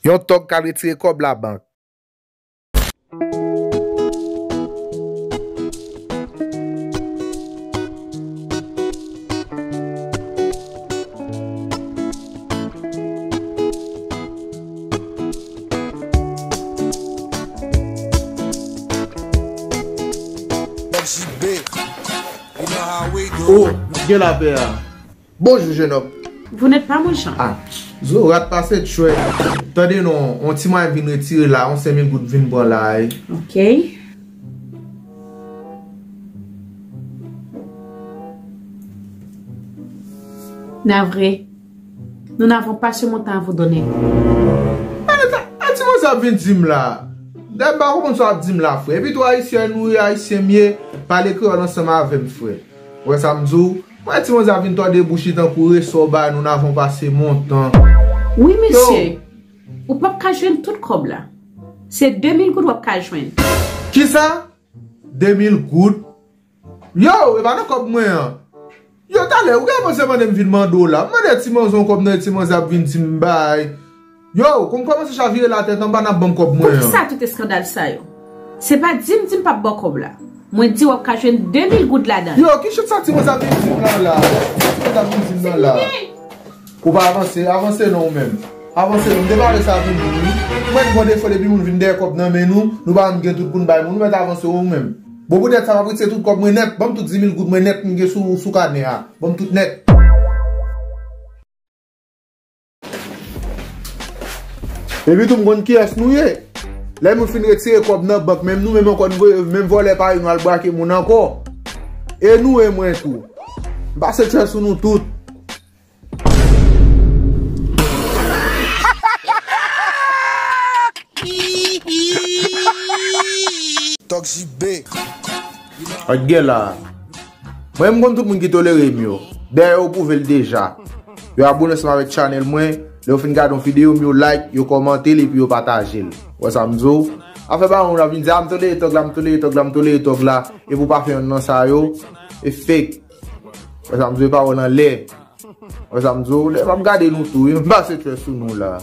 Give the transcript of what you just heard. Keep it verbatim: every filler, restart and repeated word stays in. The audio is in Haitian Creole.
Yon tòg k al retire kòb labank. F J B, you know how we do. Oh, gen lapè a. Bonjou, jenòm. Vous n'êtes pas mon genre. Ah, Zorat pase tchwè. Tande non, on ti mwen vin retire la, on senk mil goud vin pran la, wi. Ok. Navré. Nous n'avons pas ce montant à vous donner. Mwen, sa, sa ti manzè ap vin di m la. Dayè, m pa konprann sa w ap di m la, frè. Epi tou, ayisyen nou ye, ayisyen m ye, pale kreyòl ansanm avè m, frè. Ou wè sa m di w? Mwen, ti manzè ap vin tòde bouch li tankou resò w bay nou, n avon pase montan. Wi, mesye. Ou p ap ka jwenn tout kòb la. Se de mil goud w ap ka jwenn. Kisa? De mil goud? Yo, e pa nan kòb mwen an. Yo, talè, ou gen panse mande m vin mande w la. M mande ti manzè yon kòb nan, ti manzè ap vin di m bay. Yo, kon m kòmanse chavire latèt anba n ap ban m kòb mwen an. Poukisa tout eskandal sa yo? Se pa di m di m p ap ba w kòb la. Mwen di w ap ka jwenn de mil goud ladan l. Yo, ki shit sa ti manzè ap vin di m la la? Sa ti manzè ap vin di m nan la? Ou pa avanse, avanse non ou menm. Avanse non, m te pale sa vin di wi. Mwen bon defo depi moun vin dèyè kòb nan men nou, nou pa menm gen tout pou n bay moun, nou mèt avanse ou menm. Bon poutèt sa m ap retire tout kòb mwen nèt, ban m tout di mil goud mwen nèt m gen sou, sou kanè a. Ban m tout nèt. Epi tou m konn kiyès nou ye. Lè moun fin retire kòb nan bank, menm nou menm ankò nou voye, menm vòlè parèy nou al brake moun ankò. E nou e mwen tou. M pase tchè sou nou tout. Tòg J B. Ak gen la. Mwen, m konn tout moun ki tolere m yo. Dayè, yo pwouve l deja. Yo abone ansanm avèk channel mwen. Lè yo fin gade yon videyo m, yo like, yo kòmante l epi yo pataje l. Ou wè sa m di w? Afè pa moun ap vin di, "A, m tolere tòg la, m tolere tòg la, m tolere tòg la." Epi w pa fè yonn nan sa yo, e fake. Ou wè sa m di w? E pawòl anlè. Ou wè sa m di w? Lè m ap gade nou tou, wi, m pase tchè sou nou la.